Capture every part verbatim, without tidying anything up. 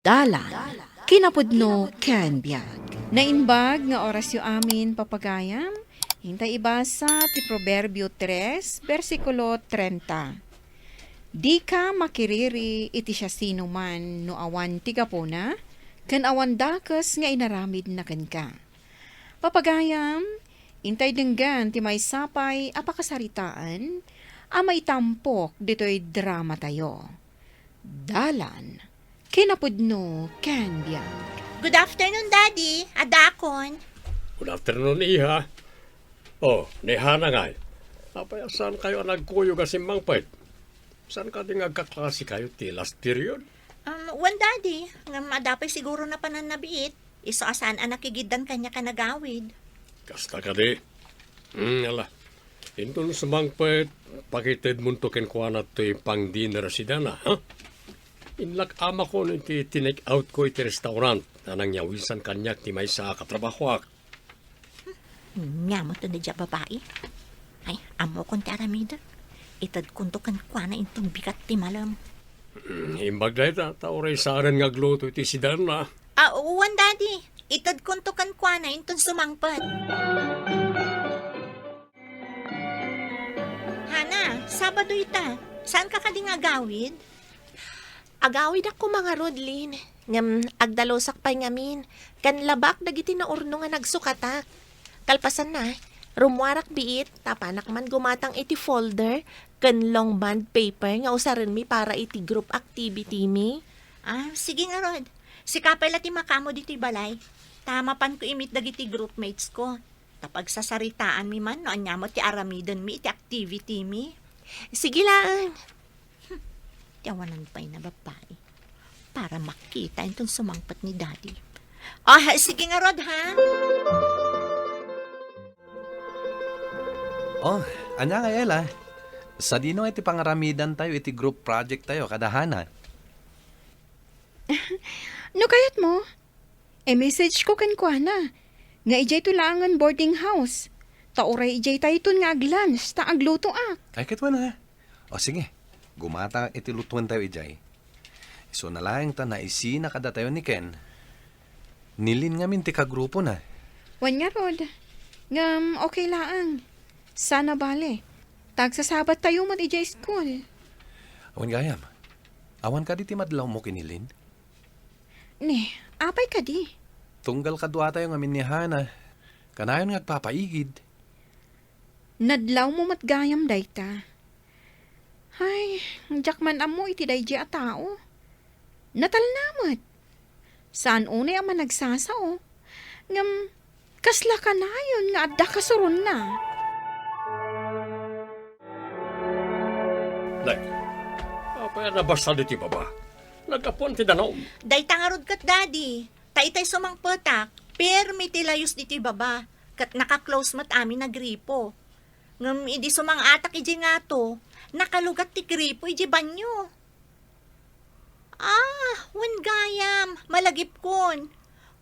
Dalan, kinapudno ken biag. Naimbag nga orasyo amin, papagayam. Intay ibasa ti Proverbio tres, bersikulo treinta. Dika makiriri iti siasinoman no awan ti gapuna, ken awan dakes nga inaramidna kenka. Papagayam, intay denggen ti maysa pay a pakasaritaan a maitampok ditoy dramatayo. Dalan, kinapudno ken biag. Good afternoon, Daddy. Adakon. Good afternoon, iha. Oh, ni Hana ngay. Apay a saan kayo a nagkuyog a simmangpet? Saan kadi nga agkaklase kayo ti last period? Um, wen, Daddy. Ngem adda pay siguro napan a nabiit. Isu a saan a nakigiddan kaniak a nagawid. Kasta kadi? Hmm, ala. Inton sumangpet, pakitedmonto kenkuana toy pang-dinner a sidana, ha? Inlak amakon iti tinake-out ko iti restaurant a nangyawisan kaniak ti maysa a katrabahoak. Ania met ti daydiay a babai? Ay, ammokon ti aramiden. Itedkonto kenkuana inton bigat ti malem. Hmm, imbag dayta, ta uray saanen nga agluto iti sidana. Ah, wen, Daddy. Itedkonto kenkuana inton sumangpet. Hana, Sabado ita. Saanka kadi nga agawid? Agawidak koma ngarud, Lin. Ngem agdalusak pay ngamin. Ken labaak dagiti naurno nga nagsukatak. Kalpasanna, rummuarak biit, ta apanak man gumatang iti folder ken long bond paper nga usarenmi para iti group activity mi. Ah, sige ngarud. Sika pay la ti makaammo ditoy balay. Ta mapanko i-meet dagiti groupmates ko. Ta pagsasaritaanmi man no ania met ti aramidenmi iti activity mi. Sige laeng. Hmm, ti awanan pay a babai. Para makita inton sumangpet ni Daddy. Ah, sige ngarud, ha? Oh, ania ngay, Ella? Sadino ngay ti pangaramidantayo iti group project tayo kada Hana? No kayatmo, i-message ko kenkuana nga idiayto laengen boarding house. Ta uray idiaytayton nga ag-lunch ta aglutoak. Ay, ket wen, ha? O sige, gumatangak iti lutoentayo idiay. Isuna laeng ta naisina kadatayo ni Ken. Ni Lin ngamin ti kagrupona. Wen ngarud. Ngem okay laeng. Saan a bale. Ta agsasabattayo met idiay school. Wen gayam, awan kadi ti madlawmo ken ni Lin? Ni, apay kadi? Tunggal kaduatayo ngamin ni Hana, kanayon nga agpapaigid. Nadlawmo met gayam dayta. Ay, diak man ammo iti daydiay a tao. Natalna met. Saan unay a managsasao. Ngem, kasla kanayon nga adda kasuronna. Nay, apay a nabasa ditoy baba? Naggapuan ti danum. Dayta ngarud ket, Daddy. Ta itay sumangpetak, permi ti layus ditoy baba, ket naka-close met amin a gripo. Ngem idi sumang-atak idiay ngato, nakalugat ti gripo idiay banio. Ah, wen gayam, malagipkon.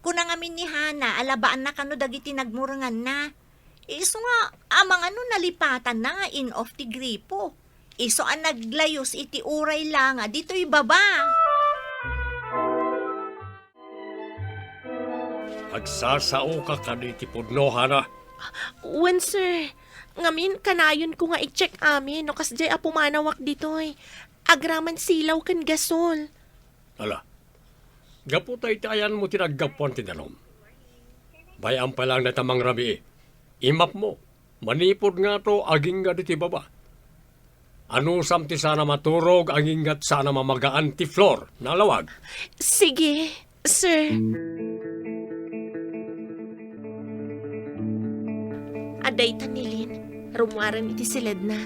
Kuna ngamin ni Hana a labaanna kano dagiti nagmurenganna. Isu nga, amangan no nalipatanna nga in-off ti gripo. Isu a naglayus iti uray la nga ditoy baba. Agsasaoka kadi iti pudno, Hana? Wen, sir. Ngamin, kanayonko nga i-check amin no kasdiay a pumanawak ditoy. Agraman silaw ken gasol. Ala, gapu ta iti ayanmo ti naggapuan ti danum. Bay-am pay laeng dayta mangrabii. Imapmo, manipud ngato agingga ditoy baba. Anusam ti saan a maturog agingga't saan a mamagaan ti floor, nalawag. Sige, sir. Adda ita ni Lin, rummuaren iti siledna.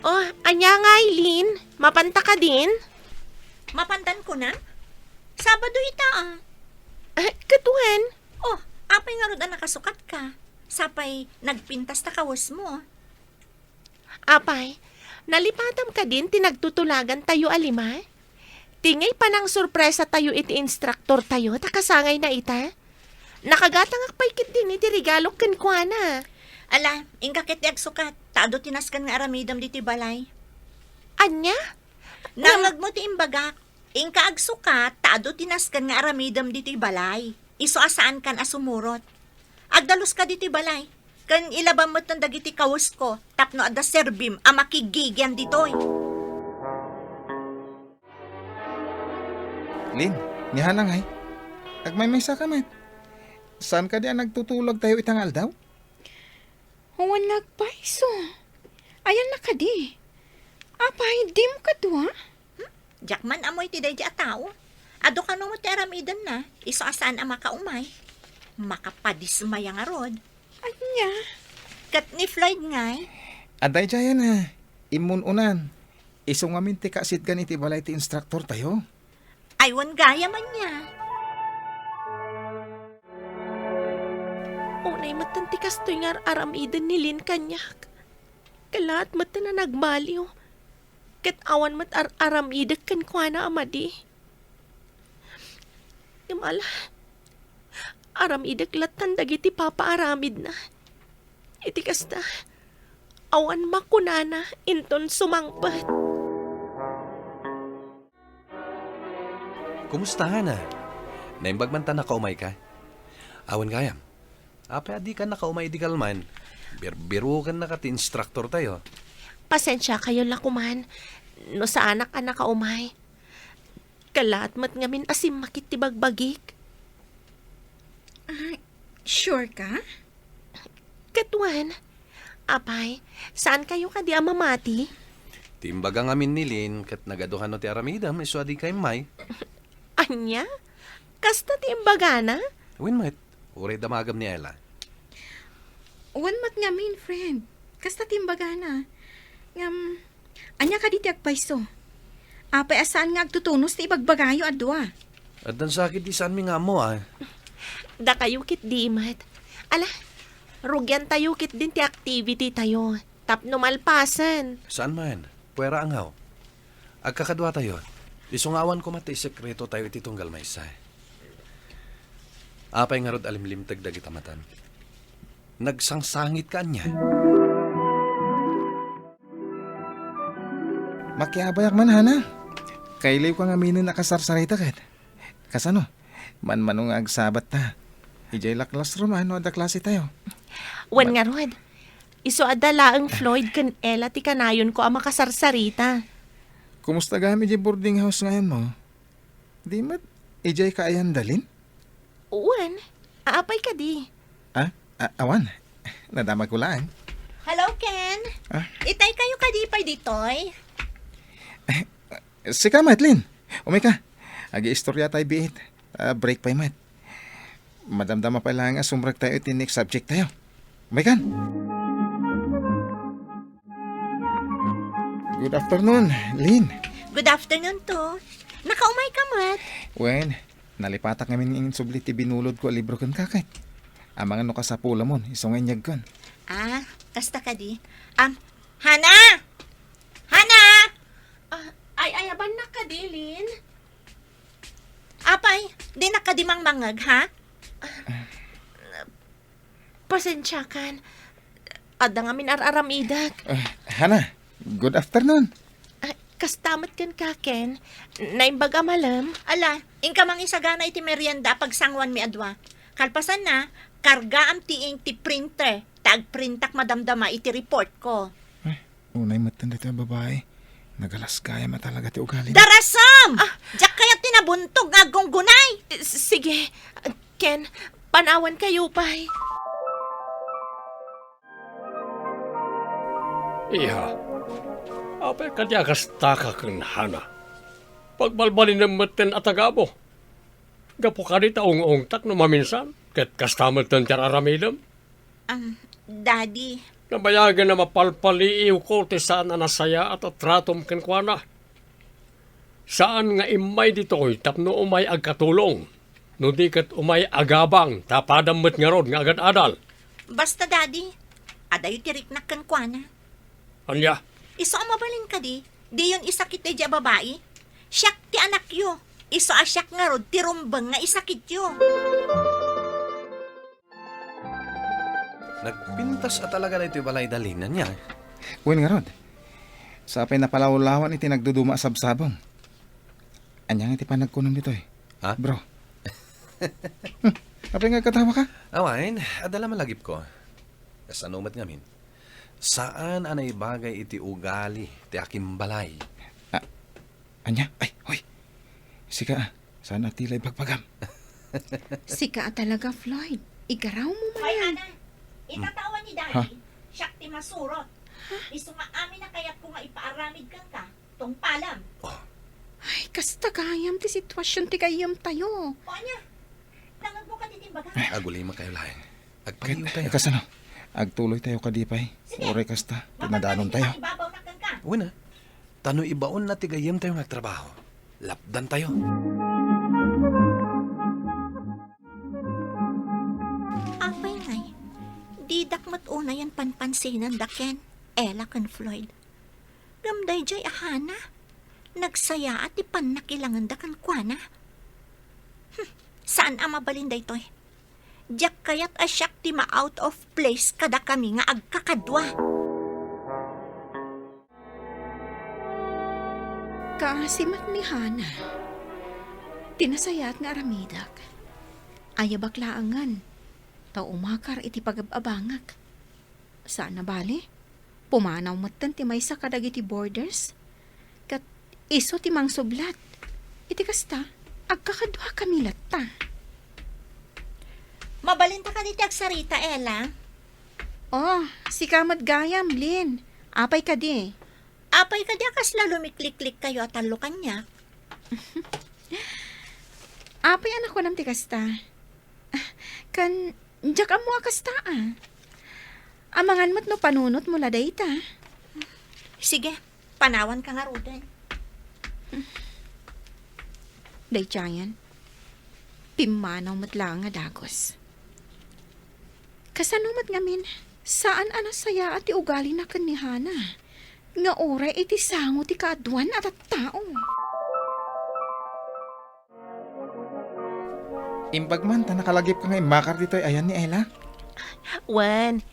Oh, ania ngay, Lin? Mapanta kadin? Mapantan kunam? Sabado ita, ah. Ah, ket wen? Oh, apay ngarud a nakasukatka? Sapay nagpintas ta kawesmo. Apay, nalipatam kadin ti nagtutulagantayo a lima? Ti ngay panangsorpresatayo iti instruktortayo ta kasangayna ita? Nakagatangak pay ketdin iti regalok kenkuana. Ala, inka ket ti agsukat, ta adu ti nasken nga aramidem ditoy balay. Ania? Ngem nangngegmo ti imbagak. Inka agsukat, ta adu ti nasken nga aramidem ditoy balay. Isu a saankan a sumurot. Agdaluska ditoy balay. Ken ilabam metten dagiti kawesko tapno adda serbim a makigigian ditoy. Lin, ni Hana ngay? Agmaymaysa ka met. Saan kadi a nagtutulog tayo ita nga aldaw? Awan nga agpayso. Ayan na kadi. Apay, di mo kadua? Hmm? Diak man ammo iti daydi a tao. Adu kano met ti aramiden na, isu a saan a makaumay. Makapadismaya ngarud. Ania? Ket ni Floyd ngay? Adda idiayen a, immun-unan. Isu ngamin ti kaasitgan iti balay ti instructor tayo. Ay, wen gayam ania. Unay metten ti kastoy nga ar-aramiden ni Lin kaniak. Kalaat metten a nagmaliw. Ket awan met ar-aramidek kenkuana a madi. Ngem ala, aramidek lattan dagiti papaaramidna. Iti kasta, awan makunana inton sumangpet. Kumusta, Hana? Naimbag man ta nakaumayka? Awan gayam. Apay a dika nakaumay idi kalman? Bir-, birukennaka ti instructor tayo. Pasensiakayo la koman no saanak a nakaumay. Kalaat met ngamin a simmakit ti bagbagik. Ah, sure ka? Ket wen, apay, saankayo kadi a mamati? Ti imbaga ngamin ni Lin ket nagadu kano ti aramidem isu a dika immay. Ania? Kasta ti imbagana? Wen met, uray damagem ni Ella. Wen met ngamin, friend. Kasta ti imbagana. Ngem, ania kadi ti agpayso? Apay a saan nga agtutunos ti ibagbagayo a dua? Addan sakit di saanmi nga ammo, a. Dakayo ketdi met. Ala, rugiantayo ketdin ti activity tayo tapno malpasen. Saan man, puera a ngaw. Agkakaduatayo, isu nga awan koma ti sekreto tayo iti tunggal maysa. Apay ngarud a limlimteg dagita matan? Nagsangsangitka ania? Makiabayak man, Hana. Kailiwka ngaminen a kasarsarita ket. Kasano? Manmano nga agsabatta. Idiay la classroom, a, no adda klase tayo. Wen ngarud, isu adda laeng Floyd ken Ella ti kanayonko a makasarsarita. Kumusta gayam idiay boarding house nga ayanmo? Di met, idiay ka ayan dalin? Wen, apay kadi? Ah, a-, awan. Nadamagko laeng. Hello, Ken. Ah? Itay kayo kadi pay ditoy? Sika met, Lin. Umayka. Agiistorya tayo biit. Ah, break pay met. Madamdama pay laeng a sumrek tayo iti next subject tayo. Umaykan. Good afternoon, Lin. Good afternoon too. Nakaumay ka met? Wen, nalipatak ngamin nga insubli ti binulodko a libro kenka ket. Amangan no kasapulamon, isu nga inyegkon. Ah, kasta kadi. Am, Hana! Hana! Ah, ay, ayabannak kadi, Lin? Apay, dinak kadi mangmangngeg, ha? Pasensiakan. Adda ngamin ar-aramidek. Ah, Hana, good afternoon. Ah, kasta met kenka, Ken. Naimbag a malem. Ala, inka mangisagana iti merienda a pagsanguanmi a dua. Kalpasanna, kargaam ti ink ti printer, ta agprintak madamdama iti reportko. Eh, unay metten daytoy a babai. Nagalas gayam a talaga ti ugalina. Darasam! Ah! Diak kayat ti nabuntog nga aggunggunay! S-, sige. Ken, panawankayo pay. Iha, apay kadi a kastaka ken Hana? Pagbalbalinem metten a tagabo. Gapu kadi ta ung-ungtak no maminsan, ket kasta metten ti ar-aramidem? Am, Daddy. Nabayagen a mapalpaliiwko ti saan a nasayaat a tratom kenkuana. Saan nga immay ditoy tapno umay agkatulong, no di ket umay agabang ta padam met ngarud nga agad-adal. Basta, Daddy, adayo ti riknak kenkuana. Ania? Isu a mabalin kadi, diyon isakit daydi a babai? Siak ti anakyo. Isu a siak ngarud ti rumbeng nga isakityo. Nagpintas a talaga daytoy balay, Dalin, ania? Wen ngarud, sapay napalawlawan iti nagduduma a sabsabong. Ania nga ti panagkunam ditoy? Ha? Bro. Hmm, apay nga agkatawa ka? Awan, adda la malagipko. Kasano met ngamin? Saan a naibagay iti ugali ti akimbalay. Ah, ania? Ay, hoy! Sika, ah. Saan a ti la ibagbagam? Sika a talaga, Floyd. Igaraw mo man. Hoy, Ana! Itatawa ni Daddy, ha? Siak ti masurot. Isu nga amin a kayatko nga ipaaramid kenka, tungpalam. Oh. Ay, kasta gayam ti sitwasion ti gayyemtayo. O ania? Nangagmo ka ti timbaga? Ay, agulima kayo laeng. Agpaliw tayo. Ket, kasano? Agtuloy tayo kadi pay. Sige. Uray kasta, pinadanon tayo. Ibabaw na kenka. Uy na. Ta no ibaonna ti gayyemtayo nga agtrabaho, lapdantayo. Apay ngay, didak met unayen panpansinan da Ken, Ella ken Floyd. Ngem daydiay a Hana, nagsayaat ti pannakilangenda kenkuana. Hmm, saan a mabalin daytoy. Diak kayat a siak ti ma-out of place kadakami nga agkakadua. Kaasi met ni Hana ti nasayaat nga aramidek. Ayabak laengen, ta umakar iti pagab-abangek. Saan a bali, pumanaw metten ti maysa kadagiti boarders, ket isu ti mangsublat. Iti kasta, agkakaduakami latta. Mabalinta kadi ti agsarita, Ella? Oh, sika met gayam, Lin. Apay kadi? Apay kadi a kasla lumikliklikkayo a tallo kaniak? Apay a nakunam ti kasta? Kan, diak ammo a kasta, a. Amangan met no panunotmo la dayta. Sige, panawanka ngaruden. Daydiayen, pimmanaw met laeng a dagus. Kasano met ngamin, saan a nasayaat ti ugalina ken ni Hana, nga uray iti sango ti kaaduan a tattao. Imbag man ta nakalagipka nga immakar ditoy ayan ni Ella? Wen,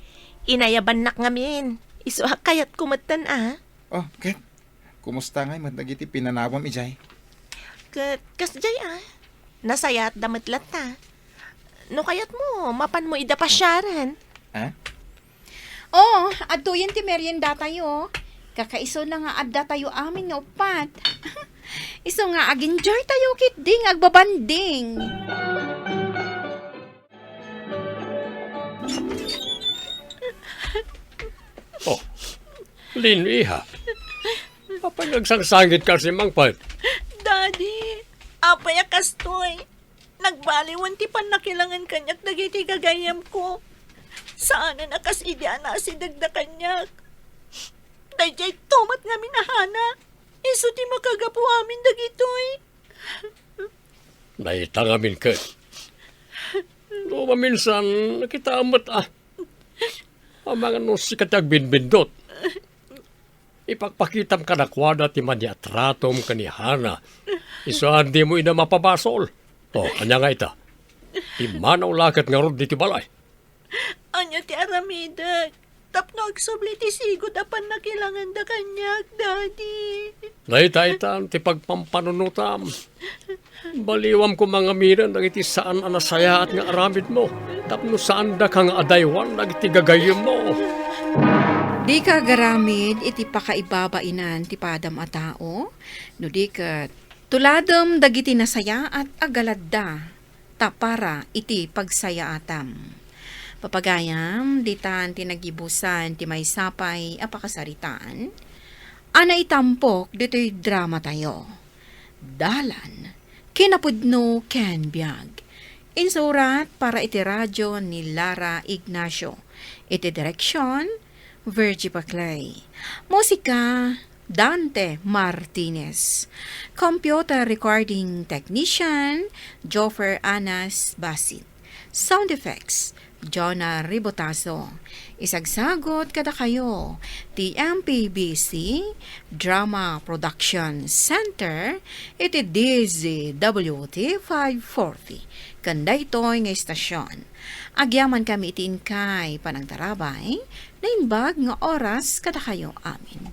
inayabannak ngamin. Isu a kayatko metten a. Oh, ket, kumusta ngay met dagiti pinanawam idiay? Ket, kasdiay a. Nasayaatda met latta. No kayatmo, mapanmo ida pasiaren. Ah? Oo, adtoyen ti meriendatayo. Kakaisuna nga addatayo amin nga uppat. Isu nga ag-enjoytayo ketdi nga agbabanding. Oh, Lin, iha. Apay nga agsangsangitka a simmangpet? Daddy, apay a kastoy? Nagbaliwen ti pannakilangen kaniak dagiti gagayyemko. Saanen a kas idi a nasidegda kaniak. Daydiay met ngamin a Hana. Isu ti makagapu amin dagitoy. Dayta ngamin ket. No maminsan, nakitaem met a. Amangan no sika ti agbinbindot. Ipakpakitam kadakuada ti madi a tratom ken ni Hana. Isu a dimo ida mapabasol. Oh, ania nga ita? Immanaw la ket ngarud ditoy balay. Ania ti aramidek tapno agsubli ti sigud a pannakilangenda kaniak, Daddy? Dayta itan ti pagpampanunotam. Baliwam koma nga miden dagiti saan a nasayaat nga aramidmo tapno saandaka nga adaywan dagiti gagayyemmo. Dika agaramid iti pakaibabainan ti padam a tao, no di ket tuladem dagiti nasayaat a galadda ta para iti pagsayaatam. Papagayam, ditan ti naggibusan ti maysa pay a pakasaritaan a naitampok ditoy dramatayo. Dalan, kinapudno ken biag. Insurat para iti radio ni Lara Ignacio. Iti direksion, Virgie Paclay. Musika, Dante Martinez. Computer recording technician, Joffer Anas Basit. Sound effects, Jonah Ribotazo. Isagsagot kadakayo ti M P B C Drama Production Center iti D Z W T five forty. Ken daytoy nga istasyon, agyamankami iti inkay panagtarabay, naimbag nga oras kadakayo amin.